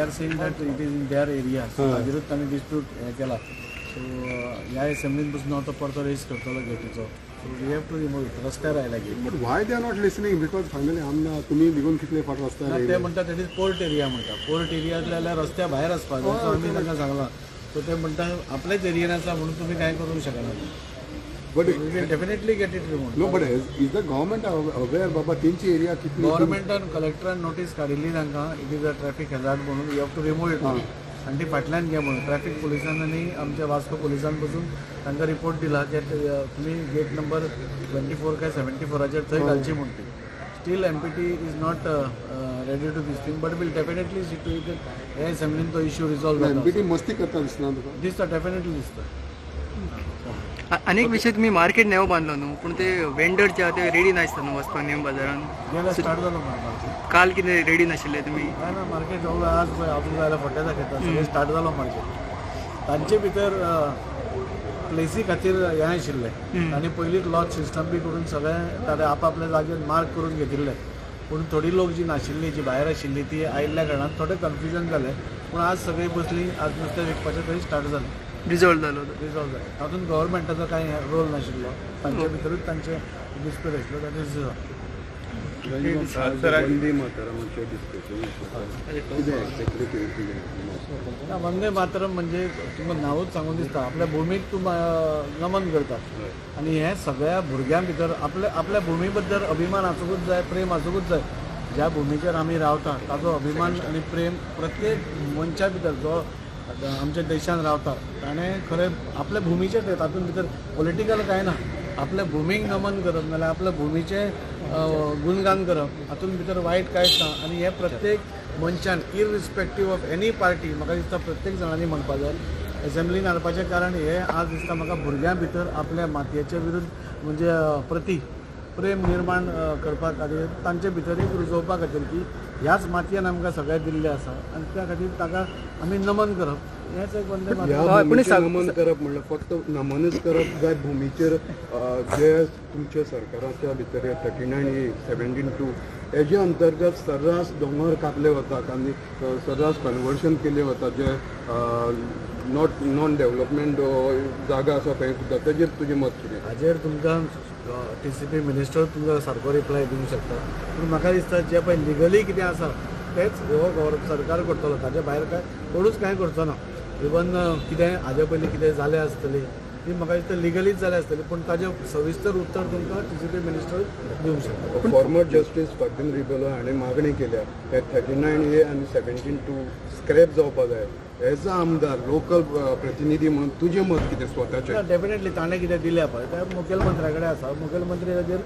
are saying that it is in their area, ताजेरूच तांणी dispute हें केला. सो ह्या एसेंब्लीन बसून हांव तो परतो रेज करतलो गेटीचो. So we have to remove it, रस्त्यार आयला gate. But why they are not listening? Because finally आमदार तुमी निघून कितले फाट रस्त्यार ते म्हणटा that is port area म्हणटा. पोर्ट एरिया जाल्यार रस्त्या भायर आसपाक जाय, सो आमी तांकां सांगलां. सो ते म्हणटा आपलेच एरियन आसा म्हणून तुमी कांय करूंक शकना. But we will definitely get it removed. No, but is the government aware बाबा तेंची एरिया कितली? गव्हर्मेंटान कलेक्टरान नोटीस काडिल्ली तांकां, it is a traffic hazard म्हणून, you have to remove it आनी ती फाटल्यान घे म्हणून. ट्रॅफिक पुलिसान आनी आमच्या वास्को पुलिसान पसून तांकां रिपोर्ट दिला की तुमी गेट नंबर 24 काय 74 थंय घालची म्हूण ती. Still MPT is not ready to this thing, but will definitely see to it ह्या एसेंब्लीन तो इश्यू रिजॉल्व जाता. एमपीटी मस्ती करता दिसना तुका? दिसता, डेफिनेटली दिसता. आनी एक विशय, तुमी मार्केट नेव बांदलो न्हू, पूण ते वेंडर जे आहा ते रेडी नासता न्हू वचपाक नेम बाजारान. गेल्या स्टार्ट जालो मार्केट. काल कितें रेडी नाशिल्ले तुमी? काय ना, मार्केट जावं आज पळय हांव तुमकां जाल्यार फोटे दाखयता, सगळें स्टार्ट जालो मार्केट. तांचे भितर प्लेसी खातीर हें आशिल्लें आनी पयलींच लॉज सिस्टम बी करून सगळें ताणें आपआपल्या जागेर मार्क करून घेतिल्लें. पूण थोडी लोक जी नाशिल्ली, जी भायर आशिल्ली ती आयिल्ल्या कारणान थोडें कन्फ्युजन जालें. पूण आज सगळीं बसलीं, आज नुस्तें विकपाचें थंय स्टार्ट जालें. रिजॉल्व जालो, रिजॉल्व जालें. तातूंत गव्हर्मेंटाचो कांय रोल नाशिल्लो, तांचे भितरूच तांचे डिस्प्यूट आशिल्लो. That is Vande मातरमाचें डिस्कशन कितें एक्झॅक्टली कितें? वंदे मातरम म्हणजे तुमकां नांवूच सांगून दिसता, आपल्या भुमीक तूं नमन करता. आनी हें सगळ्या भुरग्यां भितर आपल्या आपल्या भुमी बद्दल अभिमान आसूंकूच जाय, प्रेम आसूंकूच जाय. ज्या भुमीचेर आमी रावता ताचो अभिमान आनी प्रेम प्रत्येक मनशा भितर जो आमच्या देशान रावता ताणें खरें आपल्या भुमीचेर, तें तातूंत भितर पॉलिटिकल कांय ना. आपल्या भुमीक नमन करप नाल्यार आपल्या भुमीचें गुणगान करप हातूंत भितर वायट कांयच ना. आनी हें प्रत्येक मनशान इररिस्पेक्टीव ऑफ एनी पार्टी म्हाका दिसता प्रत्येक जाणांनी म्हणपाक जाय. एसेंब्लीन हाडपाचें कारण हें आज दिसता म्हाका भुरग्यां भितर आपल्या मातयेचे विरुद्ध म्हणजे प्रती प्रेम निर्माण करपा खातीर, तांचे भितर एक रुजोवपा खातीर की ह्याच मातयेन आमकां सगळें दिल्लें आसा आनी त्या खातीर ताका आमी नमन करप, हेंच एक वंदे मातरम. नमन करप म्हणल्यार फक्त नमनच करप जाय भुमीचेर? जे तुमच्या सरकाराच्या भितर 39A 17(2) हेजे अंतर्गत सर्रास दोंगर कापले वतात आनी सर्रास कन्वर्शन केले वता, जे not non development जागा आसा थंय सुद्दां, तेजेर तुजें मत कितें? हाजेर तुमकां TCP minister तुमकां सारको रिप्लाय दिवंक शकता. पूण म्हाका दिसता जें पळय लिगली कितें आसा तेंच हो सरकार करतलो, ताजे भायर कांय कोणूच कांय करचो ना. इवन कितें हाजे पयलीं कितें जालें आसतलें ती म्हाका दिसता लिगलीच जालें आसतलें, पूण ताजें सविस्तर उत्तर तुमकां TCP minister दिवंक शकता. फॉर्मर जस्टीस फार्दीन रिबेलो हाणें मागणी केल्या हे 39A आनी 17(2) स्क्रॅप जावपा जाय. एज अ आमदार, लोकल प्रतिनिधी म्हणून तुजें मत कितें स्वताचें? डेफिनेटली ताणें कितें दिलें पळय तें मुखेलमंत्र्या कडेन आसा, मुखेलमंत्री ताजेर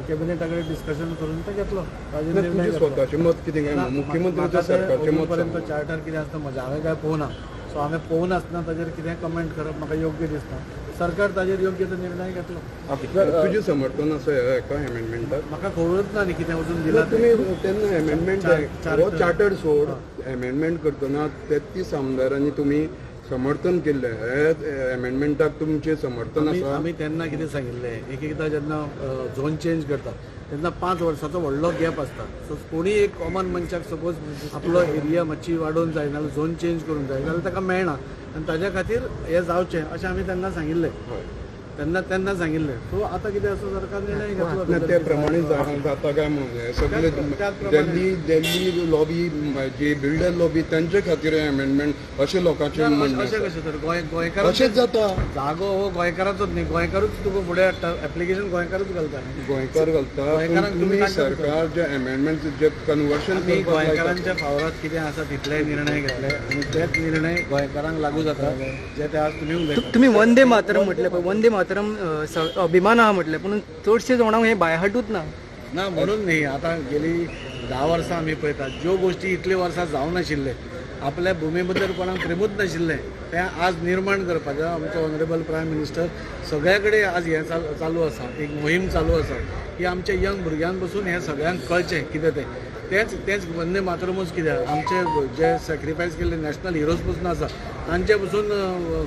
कॅबिनेटा कडेन डिस्कशन करून तें घेतलो. तुजें स्वताचें मत कितें काय मुख्यमंत्र्याच्या सरकारचें मत? पर्यंत चार्टर कितें आसता म्हजें हांवें कांय पळोवना, सो हांवें पळोवनासतना ताजेर कितें कमेंट करप म्हाका योग्य दिसना. सरकार ताजेर योग्य तो निर्णय घेतलो. तुजें समर्थन आसा ह्या एका एमेंडमेंटाक? म्हाका खबरूच ना न्ही कितें वचून दिलां तुमी तेन्ना. एमेंडमेंट हो चार्टर सोड, एमेंडमेंट करतना 33 आमदारांनी तुमी समर्थन केल्लें, हे एमेंडमेंटाक तुमचें समर्थन आसा? आमी तेन्ना कितें सांगिल्लें, एक एकदां जेन्ना झोन चेंज करता तेन्ना 5 वर्साचो व्हडलो गॅप आसता. सो कोणीय एक कॉमन मनशाक सपोज आपलो एरिया मातशी वाडोवन जाय नाल्यार झोन चेंज करूंक जाय जाल्यार ताका मेळना, आनी ताज्या खातीर हें जावचें अशें आमी तेन्ना सांगिल्लें, तेन्ना तेन्ना सांगिल्लें. सो आतां कितें आसा सरकार निर्णय घेतलो ते प्रमाणे जाता काय म्हणून सगळे दिल्ली दिल्ली लॉबी, जी बिल्डर लॉबी, तांचे खातीर एमेंडमेंट अशें लोकांचें म्हणणें. अशें कशें तर गोंयकार अशेंच जाता. जागो हो गोंयकाराचोच न्ही, गोंयकारूच तुका फुडें हाडटा, एप्लिकेशन गोंयकारूच घालता, गोंयकार घालता. तुमी सरकार जे एमेंडमेंट जे कन्वर्शन गोंयकारांच्या फावरात कितें आसा तितले निर्णय घेतले आनी तेच निर्णय गोंयकारांक लागू जाता जे ते आज तुमी उलयता. तुमी वंदे मातरम म्हटलें पळय, वंदे मातरम अभिमान आहा म्हटलें, पूण चडशे जाणांक हें बायहार्टूच ना. ना म्हणून न्ही, आतां गेली 10 वर्सां आमी पळयतात ज्यो गोश्टी इतले वर्सां जावनाशिल्ले, आपल्या भुमी बद्दल कोणाक प्रेमूच नाशिल्लें, तें आज निर्माण करपाचें आमचो ऑनरेबल प्रायम मिनिस्टर सगळ्या कडेन आज हें चालू आसा, एक मोहीम चालू आसा की आमच्या यंग भुरग्यां पसून हें सगळ्यांक कळचें कितें तें. तेंच तेंच वंदे मातरमूच कित्याक आमचे जे सॅक्रिफायस केल्ले नॅशनल हिरोज पसून आसा तांचे पसून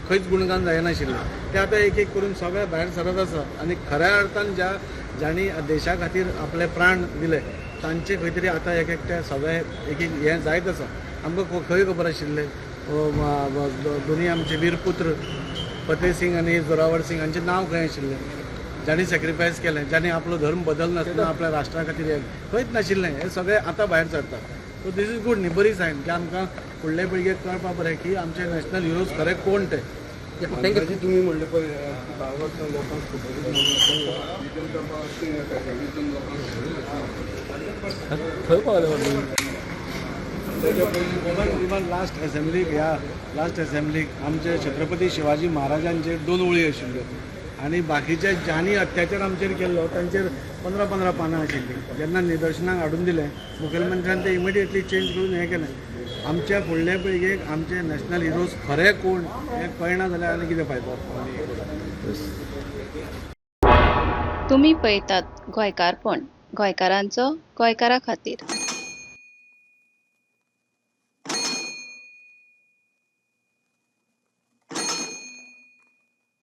खंयच गुणगान जायनाशिल्लें, ते आतां एक एक करून सगळे भायर सरत आसा. आनी खऱ्या अर्थान ज्या जांणी देशा खातीर आपले प्राण दिले तांचे खंय तरी आतां एक एकटे सगळे एक एक हें जायत आसा. आमकां खंय खबर आशिल्लें दोनी आमचे वीरपुत्र फतेह सिंग आनी जोरावर सिंग हांचें नांव खंय आशिल्लें, जांणी सॅक्रिफायस केलें, जांणी आपलो धर्म बदलनासतना आपल्या राष्ट्रा खातीर हें खंयच नाशिल्लें. हें सगळें आतां भायर सरता. सो these is good न्ही, बरी सायन की आमकां फुडले पिळगेक कळपा बरें की आमचे नॅशनल हिरोज खरे कोण ते. Thank you. आनी तुमी म्हणलें पळय 10 वर्सां लोकांक खबरूच ना, खंय पावले? इवन लास्ट असेंब्लीक, ह्या लास्ट असेंब्लीक आमचे छत्रपती शिवाजी महाराजांचेर दोन ओळी आशिल्ल्यो आनी बाकीचे ज्यांनी अत्याचार आमचेर केल्लो तांचेर 15 15 पानां आशिल्लीं. जेन्ना निदर्शनाक हाडून दिलें मुखेलमंत्र्यान ते इमिडिएटली चेंज करून हें केलें. आमच्या फुडल्या पिळगेक आमचे नॅशनल हिरोज खरे कोण हें कळना जाल्यार आनी कितें फायदो? तुमी पळयतात गोंयकारपण, गोंयकारांचो गोंयकारा खातीर.